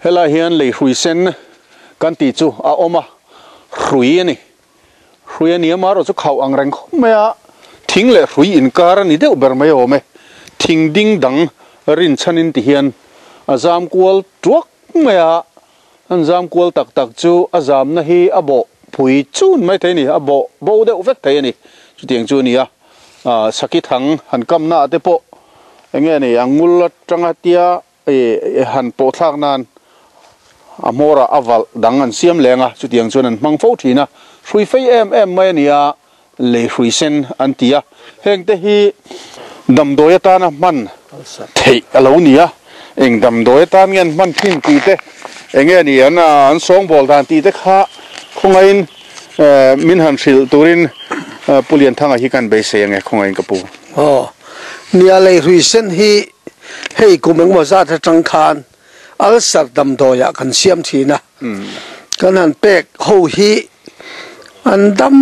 Helai hian lei hrui sen kan tih chu a awm a, hrui a ni. Hrui a ni a, marawh chu khauh ang reng khawp mai a, thing leh hrui inkar a ni deuh ber mai awm e. Thing ding dang rinchhanin ti hian a zam kual tuak mai a, an zam kual tak tak chu a zamna hi a bawh phui chun mai thei a ni, a bawh bo deuh vek thei a ni. Chutiang chu a ni a, Sakhi thang han kamna ah te pawh eng nge ni a ngul atanga tia han pawh thlak nan a hmawrah a valh dang an siam leng a, chutiang chuan an hmang fo thin a, hrui fei em em mai a ni a, lei hrui sen an ti a, heng te hi damdawi atana hman theih a lo ni a, eng damdawi atan nge an hman thin tih te, eng nge ni an an sawngbawl dan tih te kha khawngaihin min han hrilh turin Pu Lianthanga hi kan beisei ange khawngaihin ka pu. Aw, nia lei hrui sen hi hei kum engmaw zat atang khan ulcer damdawiah kan siam thin a, kan han pek ho hi an dam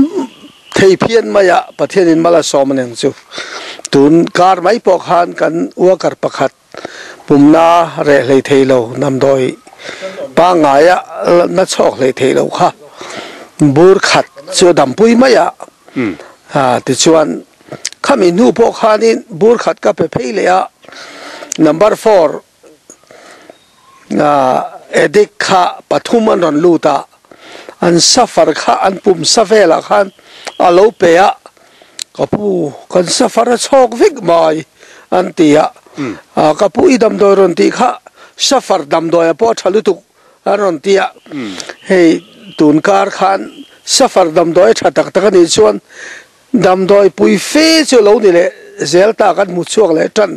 thei phian mai a, Pathianin mal a sawm aneng chu. Tun kar mai pawh khan kan worker pakhat pumna reh hlei thei lo damdawi pangngaia na chhawk hlei thei lo kha bur khat chu a dampui mai a, tichuan Khami hnu pawh khanin bur khat ka pe phei leh a, number four addict kha pathum an rawn lut a, an suffer kha an pum sa velah khan a lo pe a, ka pu kan suffer a chhawk vek mai an ti a, ka pu i damdawi rawn tih kha suffer damdawi ah pawh a tha lutuk an rawn ti a, hei tun kar khan suffer damdawi a tha tak tak a nih chuan Damdawi pui fe chu lo ni leh zel ta kan hmu chhuak leh tan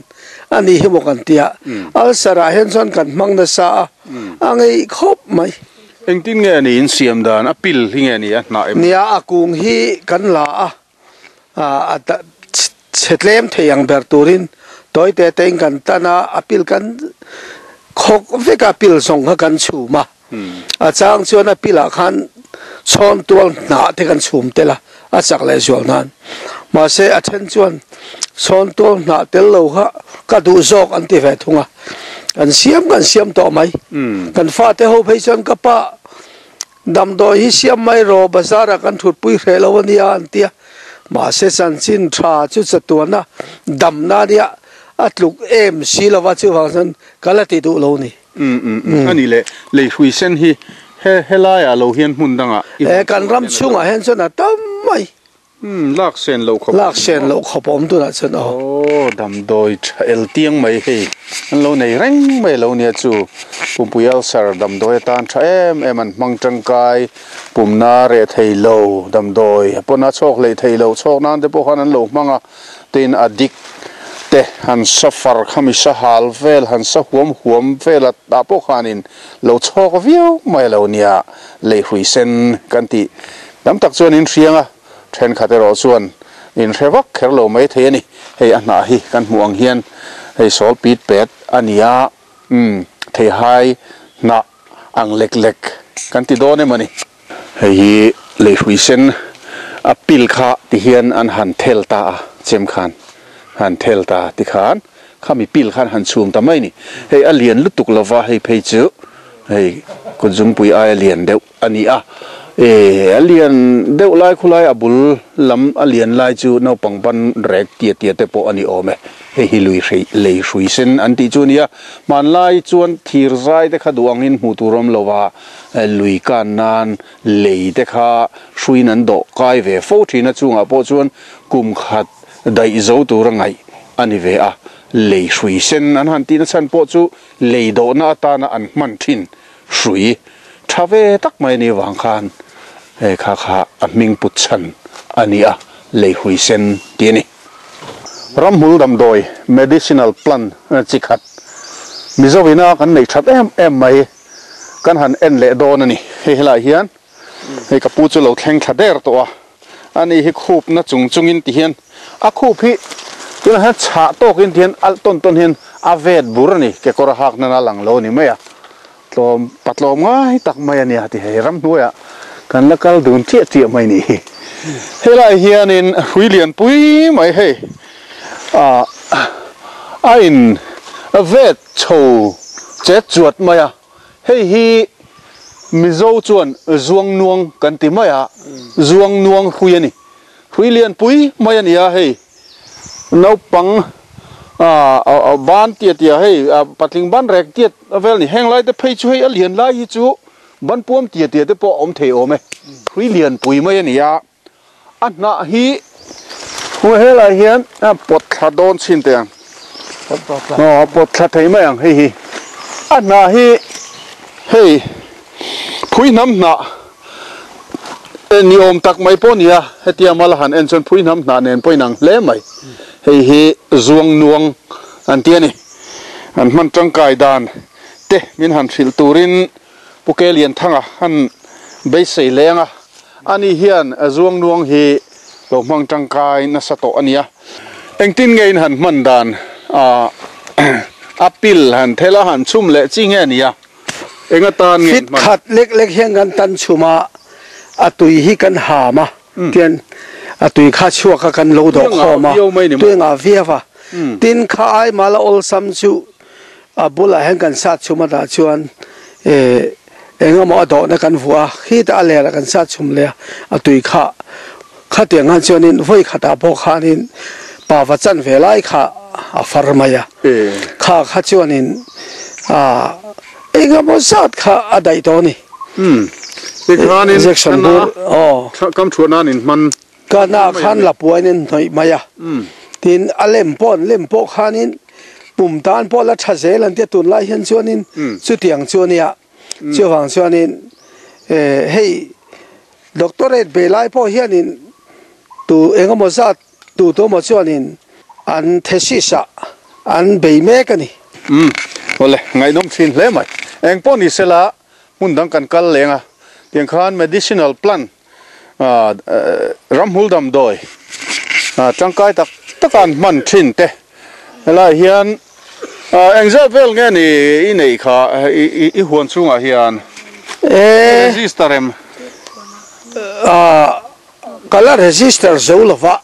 a ni hi maw kan ti a, ulcer ah hian chuan kan hmang nasa a, a ngeih khawp mai. Engtin nge ni in siam dan a pil hi nge ni a hnah em? Nia a kung hi kan la a, a chhe tlem thei ang ber turin tawi te te in kan tan a, a pil kan khawk vek a, pil zawng kha kan chhum a. A chang chuan a pilah khan chhawn tual hnah te kan chhum tel a, a chak leh zual nan. Mahse a then chuan chhawn tual hnah tel lo kha ka duh zawk an ti ve thung a, kan siam kan siam tawh mai. Kan fate ho phei chuan ka pa damdawi hi siam mai rawh bazar ah kan thutpui hreh lo a nia an ti a, mahse chanchin tha chu chatuana damna nia a tluk em si lova chuvang chuan ka la ti duh lo ni. A ni leh, lei hrui sen hi he helaiah lo hian hmun dangah i hmu Kan ram chhungah hian chuan a tam mai. Lak sen loh khawp. Lak sen loh khawp awm tunah chuan aw. Aw damdawi tha el tiang mai hei an lo nei reng mai lo nia chu Pumpui ulcer damdawi atan tha em em an hmang tangkai pumna reh thei lo damdawi pawna chhawk hlei thei lo chhawk nan te pawh khan an lo hmang a. Tin a dik te han sa far kha mi sa hal vel han sa huam huam vel a tah pawh khanin lo chhawk viau mai lo nia lei hrui sen kan tih tam tak chuan in hriang a thenkhat erawh chuan in hre vak kher lo mai thei a ni hei a hnah hi kan hmuh ang hian hei sawl pit pet a ni a umm theihai hnah ang lek lek kan ti dawn em a ni. Hei hi lei hrui sen a pil kha ti hian an han thel ta a, chem khan han thel ta ti khan khami pil khan han chhum ta mai a ni. Hei a lian lutuk lova hei phei chu hei kut zungpui aia lian deuh a ni a, eh a lian deuh lai khulai a bul lam a lian lai chu naupang ban rek tia tia te pawh a ni awm e. Hei hi lui hrei lei hrui sen an tih chu a ni a, hmanlai chuan thir zai te kha duh angin hmuh tur awm lo va. Lui kan nan lei te kha hruiin an dawh kai ve fo thin a, chungah pawh chuan kum khat daih zo tura ngaih a ni ve a. Lei hrui sen an han tihna chhan pawh chu lei dawhna atana an hman thin hrui tha ve tak mai a nih avang khan hei kha kha a hming put chhan a ni a, lei hrui sen tih a ni. Ramhmul damdawi, medicinal plant, chi khat Mizo ina kan neih that em em mai. Kan han en leh dawn a ni. Hei helaiah hian hei ka pu chu lo thleng thla der tawh a, ani hi khup na chung chungin ti hian a khup hi tunah hian chhah tawkin ti hian alh tawn tawn hian a vet bur a ni, kekawr a hak nana lang lo a ni mai a, tlawm patlawm ngai tak mai a nia ti hei ramhnuaiah kan la kal dun chiah chiah mai ni hi. Helaiah hianin hrui lian pui mai hei ah a in vet. Chho chet chuat mai a, Hei hi Mizo chuan Zuangnuang kan ti mai a, Zuangnuang hrui a ni. Hrui lianpui mai a ni a hei. Naupang ban tia tia hei patling ban rek tiat vel a ni. Heng lai te phei chu hei a lian lai hi chu ban puam tia tia te pawh a awm thei awm e. Hrui lianpui mai a ni a. A hnah hi hmu helai hian a pawt thla dawn chhin teh ang. Aw a pawt thla thei mai ang hei hi. A hnah hi hei phui hnam hnah ni awm tak mai pawh a ni a, hetia mal a han en chuan phui hnam hnah nen pawh inang hle mai. Hei hi zuang nuang an ti a ni. An hman tangkai dan te min han hrilh turin Pu Ke Lianthanga han beisei leng a, ani hian Zuangnuang hi lo hmang tangkai nasa tawh a nia. Engtin nge in han hman dan a pil han thel a han chhum leh chi nge a nia? Eng atan nge in hman? Fit khat lek lek hian kan tan chhum a, a tui hi kan ham a, tian a tui kha chhuak a kan lo dawh khawm a, tui ngah viau a. Tin kha ai mala awlsam chu A bulah hian kan sat chhum a dah chuan eh eng emaw a dawhna kan vuah a, khitah a lerah kan sat chhum leh a, a tui kha khatiang khan chuanin vawi khatah pawh khanin pava chan ve lai kha a far mai a, kha kha chuanin ah eng emaw zat kha a daih tawh a ni. Umm tikhanin Injection bur aw. Kam thuah nan in hman. Ka hna khan lapuain an hnawih mai a, tin a lem pawh an lem pawh khanin pum tan pawh la tha zel an tia tunlai hian chuanin chutiang chu a nia. Chuvang chuanin hei doctorate bei lai pawh hianin tu engemaw zat tu tu emaw chuanin an thesis ah an bei mek a ni. Umm awle ngaihnawm thin hle mai. Engpawh ni sela hmun dang kan kal leng a, tiang khan medicinal plant Ramhmul damdawi tangkai tak tak a an hman thin te helaiah hian engzat vel nge ni i neih kha i huan chungah hian register em? Ka la register zo lova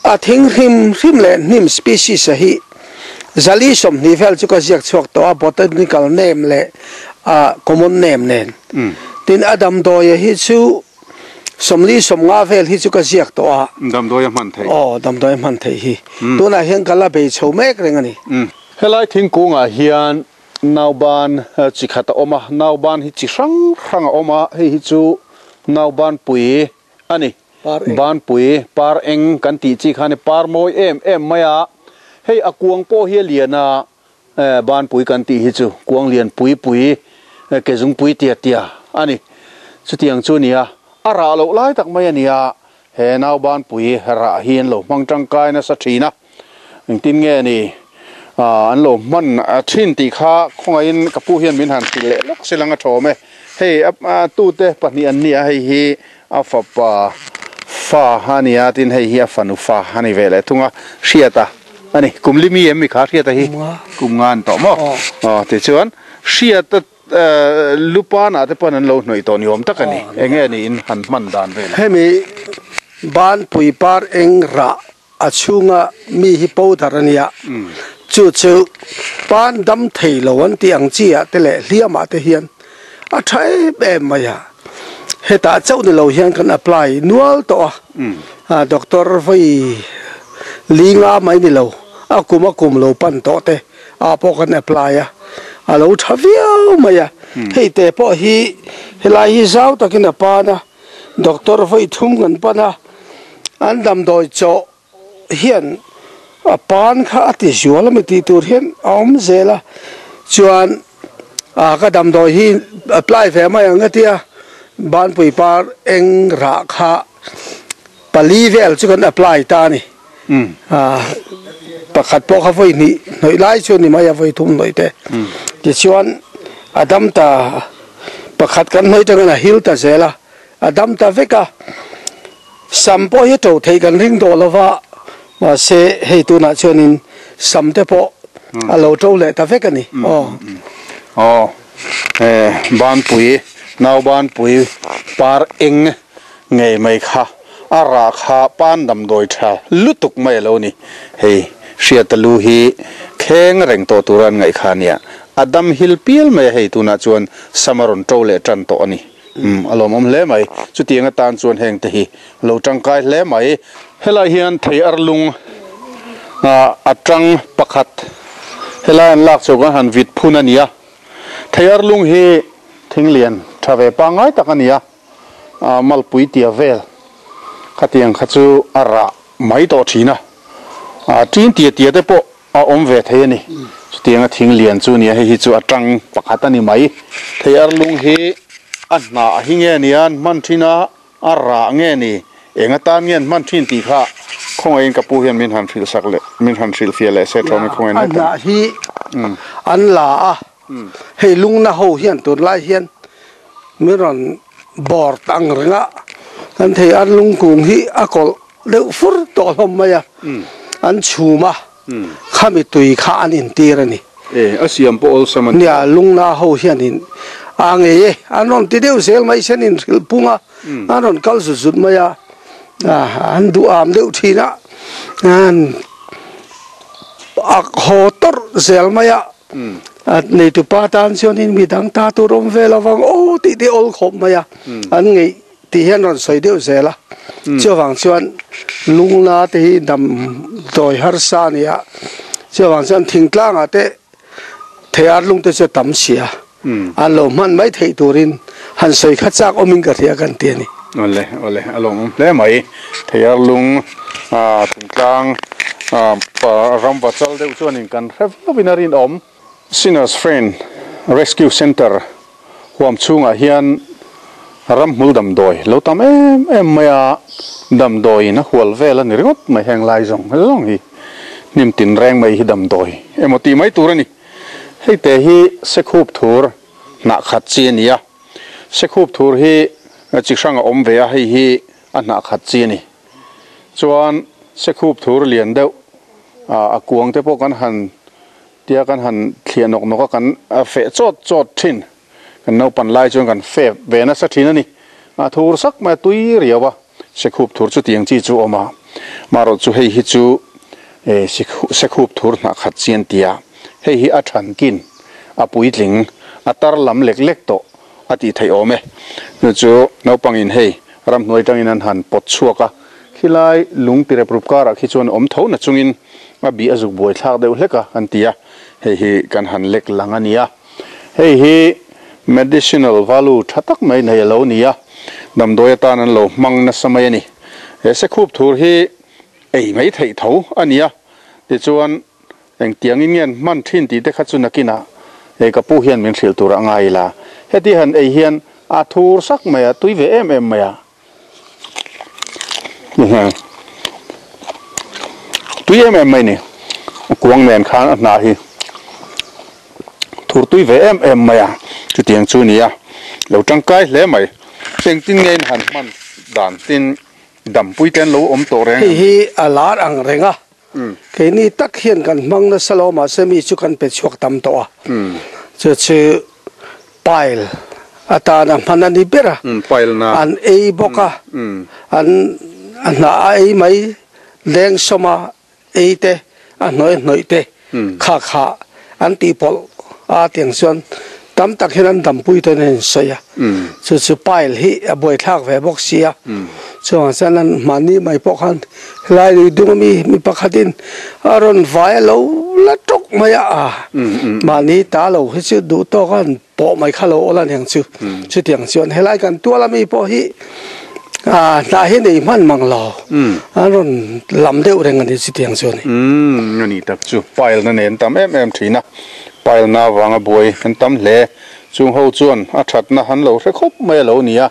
a thing hrim hrim leh hnim species a hi zali 20 vel chu ka ziak chhuak tawh a botanical name leh a common name nen tin a damdawi a hi chu 40 50 vel hi chu ka ziak tawh a Damdawi a hman theih. Aw damdawi a hman theih hi tunah hian ka la bei chho mek reng a ni. Helai thingkungah hian nauban chi khat a awm a, nauban hi chi hrang hrang a awm a, hei hi chu nauban pui a ni. Banpui par eng kan tih chi kha a ni, par mawi em em mai a, hei a kuang pawh hi a lian a, banpui kan tih hi chu kuang lian pui pui ke zungpui tia tia a ni. Chutiang chu a ni a, a rah loh lai tak mai a ni a, he nau banpui rah hi an lo hmang tangkai nasa thin a, engtin nge ni an lo hman thin tih kha khawngaihin ka pu hian min han hrilh leh lawk se lang a thawm e. Hei a tute pahnih an ni a, hei hi A fapa fa a ni a, tin hei hi a fanu fa a ni ve leh thung a, Hriata a ni. Kum li mi em mi kha Hriata hi? Kum nga an tawh maw? Aw, tichuan Hriata lupanah te pawn an lo hnawih tawh ni awm tak a ni. Enge a niin han hman dan vel a? Hemi banpui par eng rah a chhunga mi hi powder a nia, chu chu pan dam thei lo an tih ang chi ah te leh hliam ah te hian a tha em em mai a, hetah chauh ni lo hian kan apply nual tawh a, doctor vawi li nga mai ni lo a kum a kum lo pan tawh te ah pawh kan apply a, a lo tha viau mai a, hei te pawh hi helai hi zau takin a pan a. Doctor vawi thum kan pan a, an damdawi chawh hian a pan kha a ti zual ami tih tur hian a awm zel a, chuan ah ka damdawi hi apply ve mai ang ka ti a, banpui par eng rah kha pali vel chu kan apply ta a ni, ah pakhat pawh kha vawi hnih hnawih lai chu a ni mai a vawi thum hnawih te, tichuan a dam ta. Pakhat kan hnawih tangin a hil ta zel a, a dam ta vek a. Sam pawh hi to theih kan ring dawh lo va, mahse hei tunah chuanin sam te pawh a lo to leh ta vek a ni. Aw. Aw, he banpui, nau banpui par eng ngei mai kha a rah kha pan damdawi tha lutuk mai a lo ni. Hei Hriata lu hi kheng reng tawh tura an ngaih kha a nia. a dam hil pial mai a hei tunah chuan sam a rawn to leh tan tawh a ni. Umm a lawmawm hle mai. Chutiang atan chuan heng te hi lo tangkai hle mai. Helai hian thei ar lung a tang pakhat helai an lak chho kan han vit phun a ni a. Thei ar lung hi thing lian tha ve pangngai tak a ni a, malpui tia vel khatiang kha chu a rah mai tawh thin a. Tin tia tia te pawh A awm ve thei a ni. Chutianga thing lian chu nia, hei hi chu a tang pakhat a ni mai. Thei ar lung hi a hnah hi nge nia an hman thin a, a rah nge ni, eng atan nge an hman thin tih kha khawngaihin ka pu hian min han hrilh sak leh min han hrilh fiah leh se thawm i khawngaihin A hnah hi an la a, hei lungna ho hian tunlai hian min rawn bawr ta ang reng a, kan thei ar lung kung hi a kawlh deuh fur tawh hlawm mai a, an chhum a, khami tui kha an intir a ni. E, a siam pawh awlsam a ni. Nia, lungna ho hianin a ngei e, an rawn ti deuh zel mai sen in hrilh pung a, an rawn kal zut zut mai a, an duham deuh thin a, an ak haw tawrh zel mai a. A neitupa tan chuanin mi dang ta tur awm ve lo vang aw tih te awl khawp mai a, an ngeih tih hian rawn sawi deuh zel a. Chuvang chuan lungna te hi damdawi harsa a ni a, chuvang chuan thingtlangah te theiar lung te chu a tam si a, an lo hman mai theih turin han sawi kha chak awmin ka hria kan ti a ni. Awle awle a lawmawm hle mai. Theiar lung thingtlang ram va chal deuh chuanin kan hre viauin a rinawm. Sinners Friend Rescue Centre huam chhungah hian ramhmul damdawi lo tam em em mai a, damdawiin a hual vel a ni ringawt mai heng lai zawng zawng hi hnim tin reng mai hi damdawi emaw tih mai tur a ni. Hei te hi sekhup thur hnah khat chi a ni a, sekhup thur hi chi hrang a awm ve a, hei hi a hnah khat chi a ni. Chuan sekhup thur lian deuh a kuang te pawh kan han tia kan han thliah nawk nawk a, kan feh chawt chawt thin. Kan naupan lai chuan kan feh ve nasa thin a ni. A thur sak mai a tui riau a, sekhup thur chutiang chi chu a awm a. Marawh chu hei hi chu sekhup thur hnah khat chi an ti a, hei hi a thankin a puitling a tar lam lek lek tawh a tih theih awm e. Chu chu naupangin hei ramhnuai tangin an han pawt chhuak a, khilai lung ti rep rup karah khi chuan awm tho na chungin a bih a zuk buai thlak deuh hlek a an ti a, hei hi kan han lek lang a nia. Hei hi medicinal value tha tak mai nei a lo ni a, damdawi atan an lo hmang nasa mai a ni. He sekhup thur hi ei mai theih tho a ni a, tichuan Engtiangin nge an hman thin tih te kha chu nakinah ei ka pu hian min hrilh tur a ngai ila. Heti han ei hian a thur sak mai a, tui ve em em mai a. Tui em em mai ni. A kuang nen khan a hnah hi thur tui ve em em mai a. Chutiang chu nia lo tangkai hle mai. Engtin nge in han hman dan tin dampui te an lo awm tawh reng. Hei hi a lar ang reng a. Keini tak hian kan hmang nasa lo mahse mi chu kan pe chhuak tam tawh a, chu chu pile atana hman a ni ber a, an ei bawk a, an a hnah a ei mai leng sawma ei te a hnawih hnawih te kha kha an tih pawlh a tiang chuan tam tak hian an dampui te an insawi a, chu chu pile hi a buaithlak ve bawk si a, chuvang chuan an mahni mai pawh khan helai lui dung ami mi pakhatin a rawn vai a lo la tawk mai a, a mahni ta lo hi chu duh tawk a an pawh mai kha lo awl a niang chu, chutiang chuan helai kan tual ami pawh hi a hnah hi nei hman mang lo, an rawn lam deuh reng a ni chutiang chu a ni. Umm a ni tak chu pile na nen tam em em thin a. Pailna avanga buai an tam hle. Chung ho chuan a thatna han lo hre khawp mai a lo ni a.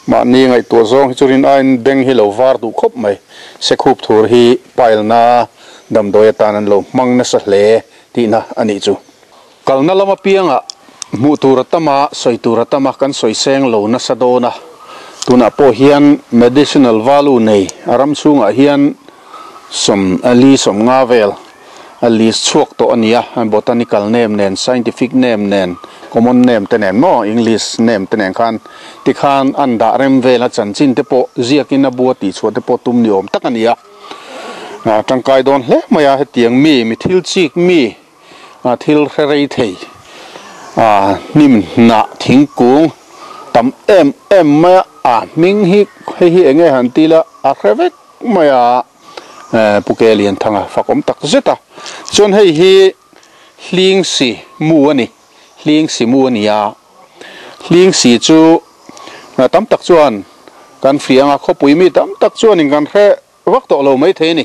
Mahni ngaihtuah zawng hi chu rin aiin beng hi lo var duh khawp mai. Sekhup thur hi pailna damdawi atan an lo hmang nasa hle tihna a nih chu. Kalna lam apiangah hmuh tur a tam a, sawi tur a tam a, kan sawi seng lo nasa dawn a. Tunah pawh hian medicinal value nei a ram chhungah hian 40 50 vel a list chhuak tawh a ni a, botanical name nen, scientific name nen, common name te nen maw, English name te nen khan tikhan an dah rem vel a, chanchin te pawh ziakin a bua tihchhuah te pawh tum ni awm tak a ni a, tangkai dawn hle mai a, hetiang mi, mi thil chik mi, thil hre rei thei Ah hnim hnah thingkung tam em em mai a, a hming hi hei hi eng nge han ti ila a hre vek mai a, eh Pu Ke Lianthanga fak awm tak zet a. Chuan hei hi hling si mu a ni, hling si mu a ni a, hling si chu tam tak chuan kan hria anga khawpui mi tam tak chuanin kan hre Vak tawh lo mai thei a ni.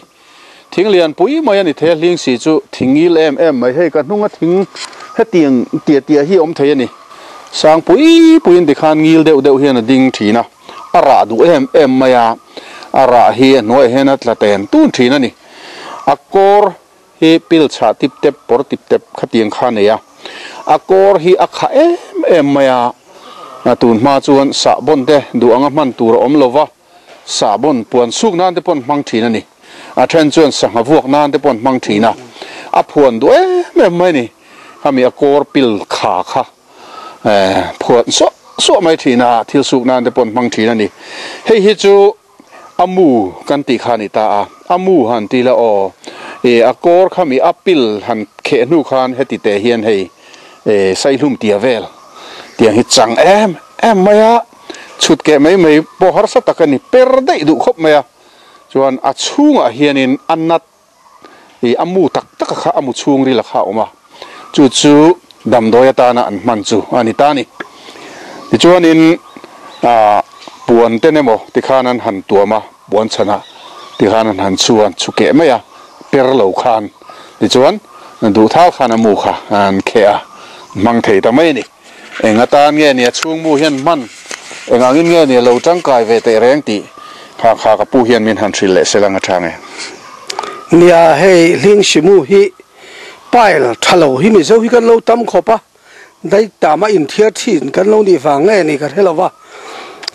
Thing lian pui mai a ni thei a, hling si chu thing ngil em em mai. Hei ka hnunga thing hetiang tia tia hi a awm thei a ni. Sang pui puiin tikhan ngil deuh deuh hian a ding thin a, a rah duh em em mai a, a rah hi a hnuaiah hian a tla ten tun thin a ni. A kawr hi pil chhah tip tep pawr tip tep khatiang kha a nei a, a kawr hi a khah em em mai a, tun hma chuan sahbawn te duh anga hman tur a awm lo va. Sahbawn puan suk nan te pawh an hmang thin a ni. A then chuan sangha vuak nan te pawh an hmang thin a. A phuan duh em em mai a ni. Khami a kawr pil kha kha phuan suah suah mai thin a, thil suk nan te pawh an hmang thin a ni. Hei hi chu a mu kan tih kha a ni ta a. A mu han ti la aw, ih a kawr khami a pil han kheh hnu khan heti teh hian hei saihlum tia vel tiang hi chang em em mai a. Chhut keh mai mai pawh harsa tak a ni per daih duh khawp mai a, chuan a chhungah hianin a nat ih a mu tak tak a kha a mu chhung ril a kha a awm a, chu chu damdawi atana an hman chu a ni ta a ni. Tichuanin ah puan ten emaw tikhan an han tuam a, puan chhanah tikhan an han chhu a, an chhu keh mai a, per lo khan tichuan duhthal khan a mu kha an kheh a, hmang thei ta mai a ni. Eng atan nge nia chhungmu hian hman eng angin nge nia lo tangkai ve teh reng tih kha kha ka pu hian min han hrilh leh sel ang a tha nge. Nia hei Hlingsimu hi pile tha lo hi Mizo hi kan lo tam khawp a, dai tam a inthiar thin kan lo nih vang nge ni ka hre lo va,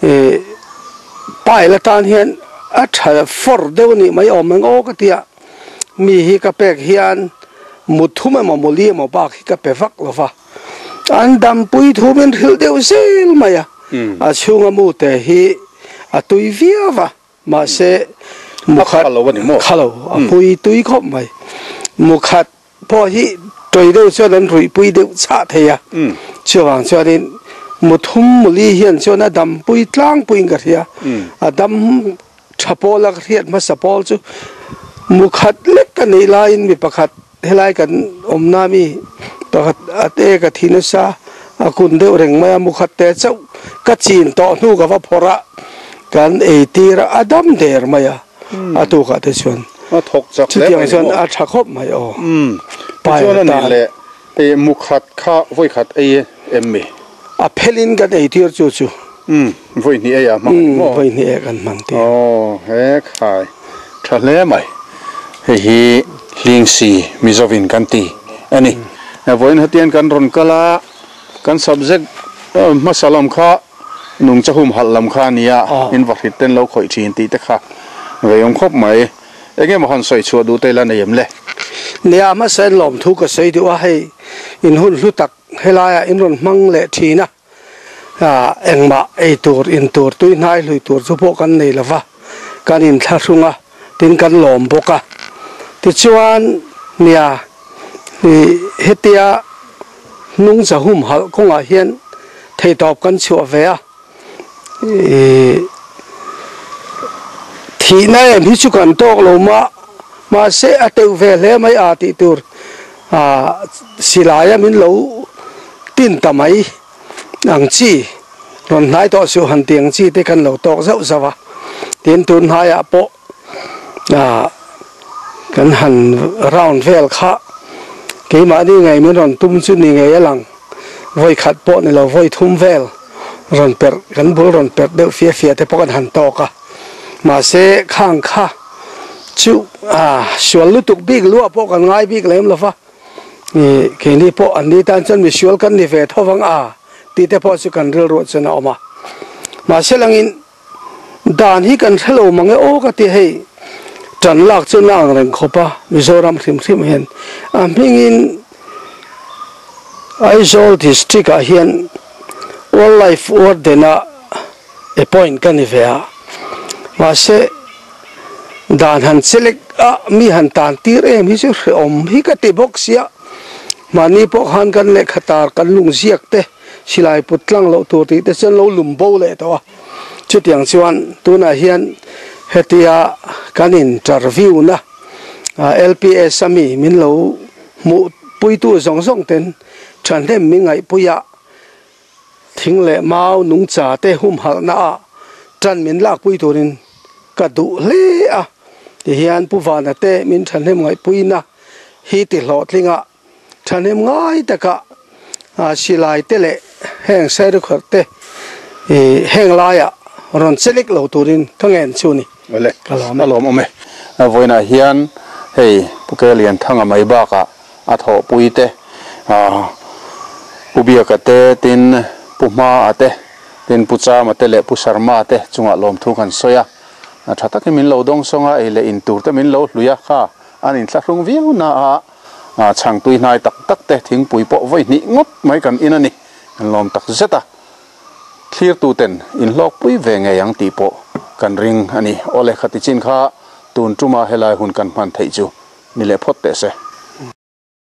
ih pile atan hian a tha fawr deuh a nih mai awm ang aw ka ti a, mi hi ka pek hian muthum emaw muli emaw bak hi ka pe vak lo va. An dampui thu min hrilh deuh zel mai a, a chhunga mute hi a tui viau va, mahse mukhat kha lo a pui tui khawp mai. Mukhat pawh hi tawih deuh chuan an ruihpui deuh chhah thei a, chuvang chuanin muthum muli hian chuan a dampui tlangpuiin ka hria, a dam tha pawl a ka hriat hmasa pawl chu mukhat lek ka neih laiin mi pakhat Helai kan awmna mi pakhat a te ka thi nasa a kun deuh reng mai a, mukhat te chauh ka chin tawh hnu ka va phawrh a, kan ei tir a, a dam der mai a, a tukah te chuan A thawk chak hle chutiang chuan a tha khawp mai aw. Tichuan a nih leh ei mukhat kha vawikhat ei em mi? A phelin kan ei tir chu chu. Vawi hnih ei ah hmang ani maw? Vawi hnih eh kan hmang tir. Aw he khai tha hle mai. Hei hi Hlingsi Mizovin kan ti a ni. Vawiin hetiang kan rawn kal a, kan subject hmasa lam kha nungcha humhalh lam kha a ni a, in vahrit ten lo khawih thin tih te kha veiawm khawp mai. Eng emaw han sawi chhuah duh te ila nei em le? Nia, hmasa in lawmthu ka sawi duh a, hei in hun hlu tak helaiah in rawn hmang leh thin a. Engmah ei tur, in tur, tui hnai hlui tur chu pawh kan nei lova, kan inthlahrung a, tin kan lawm bawk a. Tichuan, nia, ih hetia hnung za humhalh kawngah hian theihtawp kan chhuah ve a, ih thihna em hi chu kan tawk lo mah, mahse a teuh ve hle mai a tih tur silaia min lo tin ta mai ang chi rawn hnai tawh suh han tih ang chi te kan lo tawk zauh zauh a, tin tun hnaiah pawh kan han round vel kha keimahni ngei min rawn tum chu ni ngei a lang, vawi khat pawh ni lo vawi thum vel rawn perh kan bul rawn perh deuh fia fia te pawh kan han tawk a, mahse khang kha chu sual lutuk bik luah pawh kan ngai bik lem lo va. Ih, keini pawh an ni tan chuan misual kan ni ve tho vang a tih te pawh chu kan rilruah chuan a awm a. Mahse langin dan hi kan hre lo mang e aw ka ti hei tan lak chu na ang reng khawp a Mizoram hrim hrim hian a hmingin Aizawl district ah hian Wildlife Warden ah appoint ka ni ve a mahse Dan han chelek a mi han tan tir em hi chu hrehawm hi ka ti bawk sia. Mahni pawh khan kan lehkha tar kan lung ziak te silai put tlang loh tur tih te chu an lo lum bo leh tawh a. Chutiang chuan tunah hian hetia kan interview na LPS a mi min lo hmuh puitu zawng zawng ten thahnem min ngaihpui a, thing leh mau nungcha te humhalhna ah tan min lakpui turin ka duh hle a. Tihian Pu Vana te min thahnem ngaihpuina hi ti hlawhtlinga thahnem ngai taka silai te leh heng sairukharh te heng laiah rawn chelik lo turin ka ngen chu ni. Awle, a lawm awm e. Vawiinah hian hei Pu Kelianthanga mai bakah a thawhpui te, Pu Biaka te, tin Pu Hmaa te, tin Pu Chama te leh Pu Sharma te chungah lawmthu kan sawi a. Tha takin min lo dawng sawng a, ei leh in tur te min lo hlui a, kha an inthlahrung viau na a, chhang tui hnai tak tak te thingpui pawh vawi hnih ngawt mai kan in a ni, kan lawm tak zet a, thlirtu ten in hlawkpui ve ngei ang tih pawh kan ring a ni. Awle khati chin kha tun tuma helai hun kan hman theih chu ni leh phawt teh se.